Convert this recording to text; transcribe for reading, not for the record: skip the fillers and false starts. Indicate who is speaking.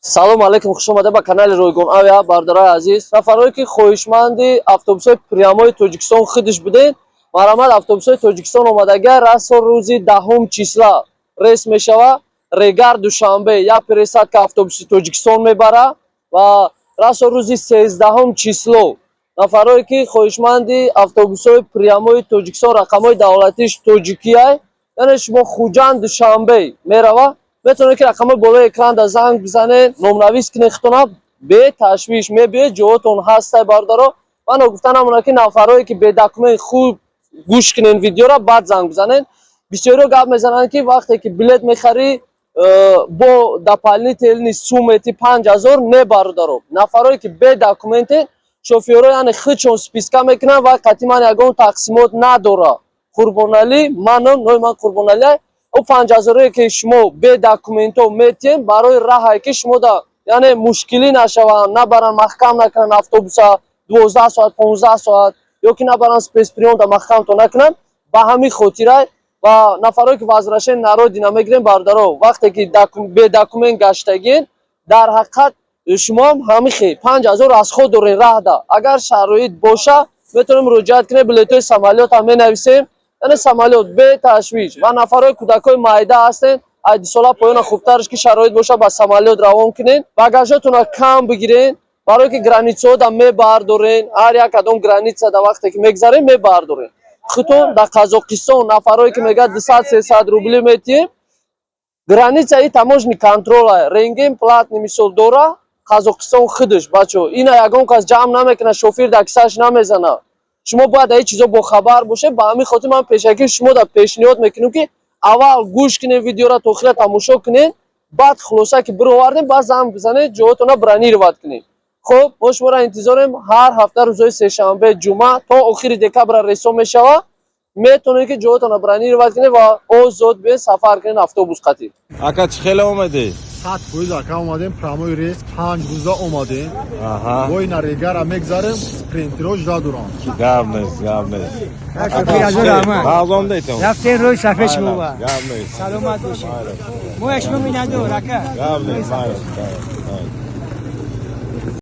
Speaker 1: Салому алейкум, хуш омада ба канали Ройгон Авиа, бародарои азиз. Нафарое ки хоҳишманди автобусҳои прямой Тоҷикистон худаш будед, марҳамат, автобусҳои Тоҷикистон омадагия. Расо рӯзи 10-ум числа рейс мешава. Регар Душанбе як пересадка автобуси Тоҷикистон мебара ва расо рӯзи 13-ум число. Нафарое ки хоҳишманди автобусҳои прямой Тоҷикистон, рақамҳои давлатиш тоҷикияй, яъне шумо Хуҷанд Душанбе мерава, метавонед ки рақамҳои болои экранда занг бизанед, номнавис кунед худтона, беташвиш мебиёед, ҷоотон ҳастай, бародаро. Ман гуфта намонам, ки нафарое ки бедокумент, хуб гӯш кунед видеора, баъд занг бизанед. Бисёриҳо гап мезананд, ки вақте ки билет мехарӣ, бо дополнительный суммаи 5000. Не, бародаро, нафарое ки бедокументе, шофёрҳо яъне худшон списка мекунанд ва қатъи ман ягон тақсимот надора. Қурбоналӣ манам, номи ман Қурбоналӣ. Ӯ 5000-ое ки шумо бе документҳо метиҳем, барои раҳае ки шумо да яъне мушкилӣ нашаванд, набаранд, маҳкам накунанд автобуса 12 соат, 15 соат, ё ки набаранд, спецприём да маҳкамто накунанд, ба ҳамин хотира. Ва нафарое ки возвращение на родина мегирем, бародаро, вақте ки бе документ гаштагин, дар ҳақиқат шумоам ҳамин хел 5000 аз худ дорен раҳда. Агар шароит боша, метавонем муроҷиат кунем, билетҳои самолёт ҳам менависем, яъне самолёт беташвиш. Ва нафарҳои кӯдакҳои майда ҳастен, ай 2 сола поёна, хубтараш ки шароит боша, ба самолёт равон кунен, багажотонро кам бигирен, барое ки границаҳо да мебардорен. Ҳар як кадом граница да вақте ки мегзарем, мебардорен худтон. Дар Қазоқистон нафарҳое ки мегӯяд 200, 300 рубли метиҳем, граница и таможенный контроль, рентген платный мисол дора Қазоқистон худаш. Бачо, ина ягон кас ҷамъ намекунад, шофир дар кисааш намезанад. Шумо бояд ин чизо бохабар бошед. Ба ҳамин хотир ман пешакӣ шумо да пешниҳод мекунем, ки аввал гӯш кунед видеоро, то охира тамошо кунед, баъд хулоса ки бировардем, баъд занг бизанед, ҷоотона бронировать кунед. Хуб, мо шуморо интизорем. Ҳар ҳафта рӯзҳои сешанбе, ҷумъа то охири декабра рейсо мешава. Метавонед ки ҷоотона бронировать кунед ва озод биед, сафар кунед автобус қатӣ.
Speaker 2: Ака, чӣ хеле омадӣ?
Speaker 3: 100%, ака, омадем, прямой рейс, 5 рӯза омадем.
Speaker 2: Аҳа.
Speaker 3: Бо ина Регара мегзарем, спринтеро жда дорам.
Speaker 2: Гап нест, гап нест.
Speaker 4: Азор раҳмат.
Speaker 2: Ағзом дейтам.
Speaker 4: Рафтем рӯи сафед шумо.
Speaker 2: Гап нест.
Speaker 4: Саломат бошед, мо шумо миннатдор, ака.
Speaker 2: Гап нест, майли, майли.